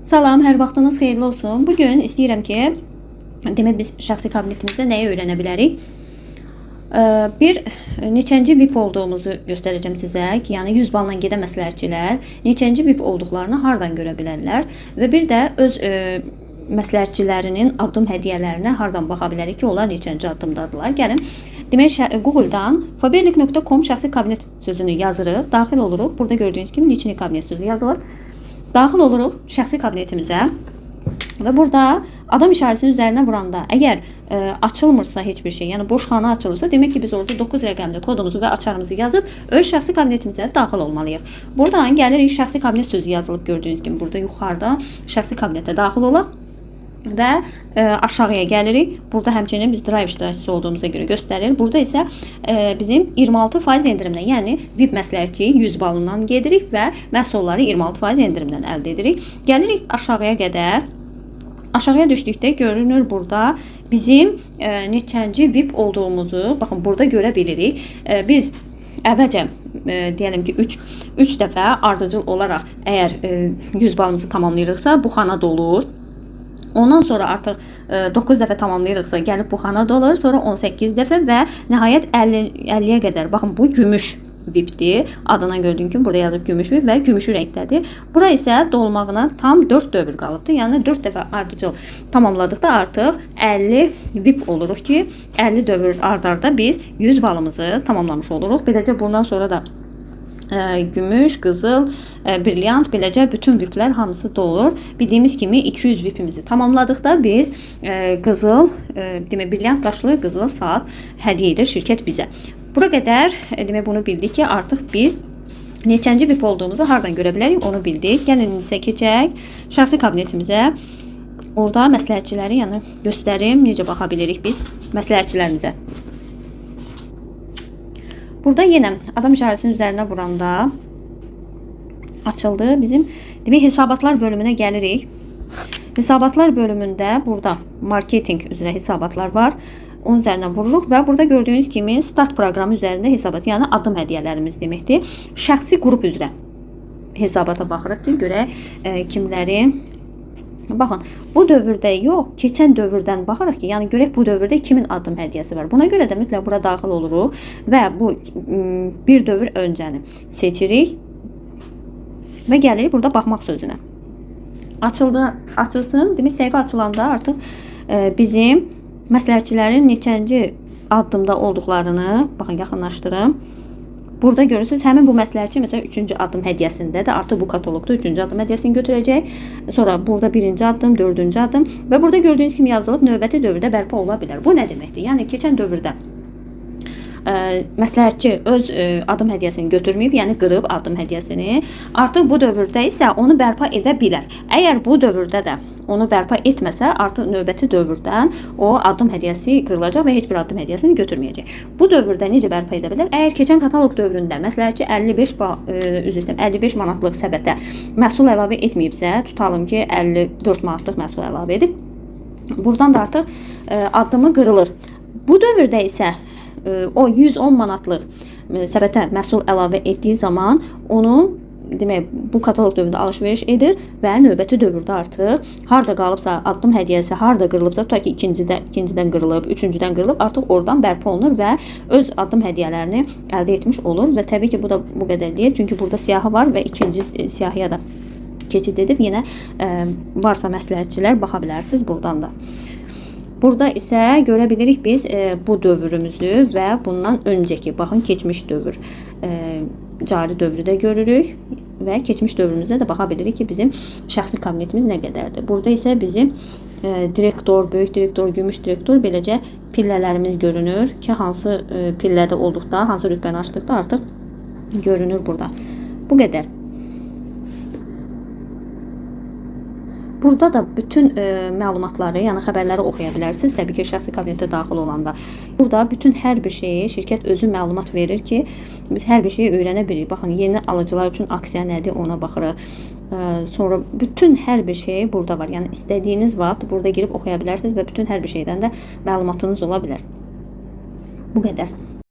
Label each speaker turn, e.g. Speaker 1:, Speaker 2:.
Speaker 1: Salam, hər vaxtınız xeyirli olsun. Bugün istəyirəm ki, demək biz şəxsi kabinetimizdə nəyi öyrənə bilərik? Bir neçənci VIP olduğumuzu göstərəcəm sizə ki, yəni 100 balla gedən məsləhətçilər neçənci VIP olduqlarını hardan görə bilərlər və bir də öz məsləhətçilərinin addım hədiyyələrinə hardan baxa bilərik ki, onlar neçənci addımdadırlar. Gəlin, demək Google-dan faberlic.com şəxsi kabinet sözünü yazırıq, daxil oluruq. Burada gördüyünüz kimi liçni kabinet sözü yazılır. Daxil oluruq şəxsi kabinetimizə və burada adam işarəsinin üzərinə vuranda əgər açılmırsa heç bir şey, yəni boş xana açılırsa, demək ki, biz orada 9 rəqəmli kodumuzu və açarımızı yazıb öz şəxsi kabinetimizə daxil olmalıyıq. Buradan gəlirik, şəxsi kabinet sözü yazılıb gördüyünüz kimi burada yuxarıda şəxsi kabinetə daxil olaq və aşağıya gəlirik. Burada həmçinin biz Drive iştirakçısı olduğumuza görə göstərir. Burada isə bizim 26% endirimlə, yəni VIP məsləhətçiyi 100 balından gedirik və məhsulları 26% endirimlə əldə edirik. Gəlirik aşağıya qədər. Aşağıya düşdükdə görünür burada bizim neçənci VIP olduğumuzu, baxın burada görə bilirik. Biz əvvəlcə deyəlim ki, 3 dəfə ardıcıl olaraq əgər 100 balımızı tamamlayırıqsa, bu xana dolur. Ondan sonra artıq 9 dəfə tamamlayırıqsa, gəlib bu xana dolur, sonra 18 dəfə və nəhayət 50-yə qədər. Baxın, bu gümüş VIP-dir. Adından gördüyün kimi burada yazıb gümüş VIP və gümüşü rəngdədir. Bura isə dolmağına tam 4 dövr qalıbdır. Yəni 4 dəfə ardıcıl tamamladıqda artıq 50 VIP oluruq ki, 50 dövr ard-arda biz 100 balımızı tamamlamış oluruq. Beləcə bundan sonra da gümüş, qızıl, brilyant, beləcə bütün VIP-lər hamısı dolur. Bildiyimiz kimi 200 VIP-imizi tamamladıqda biz qızıl, demək brilyant qaşlı qızıl saat hədiyyə edir şirkət bizə. Bura qədər demək bunu bildik ki, artıq biz neçənci VIP olduğumuzu hardan görə bilərik, onu bildik. Gəlin isə keçək şəxsi kabinetimizə. Orada məsləhətçiləri, yəni göstərim necə baxa bilirik biz məsləhətçilərimizə. Burada yenə adam işarəsinin üzərinə vuranda açıldı bizim demək hesabatlar bölümünə gəlirik. Hesabatlar bölümündə burada marketing üzrə hesabatlar var. Onun üzərinə vururuq və burada gördüyünüz kimi start proqramı üzərində hesabat, yəni addım hədiyyələrimiz deməkdir. Şəxsi qrup üzrə hesabata baxırıq ki, görək kimlərin. Baxın, bu dövrdə yox, keçən dövrdən baxırıq ki, yəni görək bu dövrdə kimin addım hədiyyəsi var. Buna görə də mütləq bura daxil oluruq və bu bir dövr öncəni seçirik və gəlirik burada baxmaq sözünə. Açıldı, açılsın, demək səhifə açılanda artıq bizim məsləhətçilərin neçənci addımda olduqlarını, baxın yaxınlaşdırım. Burada görürsünüz, həmin bu məsləhətçi məsələn 3-cü addım hədiyyəsində də artıq bu kataloqda 3-cü addım hədiyyəsini götürəcək. Sonra burada 1-ci addım, 4-cü addım və burada gördüyünüz kimi yazılıb növbəti dövrdə bərpa ola bilər. Bu nə deməkdir? Yəni keçən dövrdə məsləhətçi öz addım hədiyyəsini götürməyib, yəni qırıb addım hədiyyəsini. Artıq bu dövrdə isə onu bərpa edə bilər. Əgər bu dövrdə də onu bərpa etməsə, artıq növbəti dövrdən o addım hədiyyəsi qırılacaq və heç bir addım hədiyyəsini götürməyəcək. Bu dövrdə necə bərpa edə bilər? Əgər keçən kataloq dövründə məsləhətçi 55 manatlıq səbətə məhsul əlavə etməyibsə, tutalım ki, 54 manatlıq məhsul əlavə edib, buradan da artıq addımı qırılır. Bu dövrdə isə o 110 manatlıq səbətə məhsul əlavə etdiyi zaman onun demək bu kataloq dövründə alış-veriş edir və növbəti dövrdə artıq harda qalıbsa addım hədiyyəsi, harda qırılıbsa, tutaq ki, ikincidən qırılıb, üçüncüdən qırılıb, artıq oradan bərpa olunur və öz addım hədiyyələrini əldə etmiş olur və təbii ki, bu da bu qədər deyil, çünki burada siyahı var və ikinci siyahıya da keçid edib yenə varsa məsləhətçilər baxa bilərsiniz buradan da. Burada isə görə bilirik biz bu dövrümüzü və bundan öncəki, baxın, keçmiş dövr, cari dövrü də görürük və keçmiş dövrümüzdə də baxa bilirik ki, bizim şəxsi kabinetimiz nə qədərdir. Burada isə bizim direktor, böyük direktor, gümüş direktor, beləcə pillələrimiz görünür ki, hansı pillədə olduqda, hansı rütbəni açdıqda artıq görünür burada. Bu qədər. Burada da bütün məlumatları, yəni xəbərləri oxuya bilərsiniz. Təbii ki, şəxsi kabinetə daxil olanda. Burada bütün hər bir şeyi şirkət özü məlumat verir ki, biz hər bir şeyi öyrənə bilirik. Baxın, yeni alıcılar üçün aksiya nədir, ona baxırıq. Sonra bütün hər bir şey burada var. Yəni istədiyiniz vaxt burada girib oxuya bilərsiniz və bütün hər bir şeydən də məlumatınız ola bilər. Bu qədər.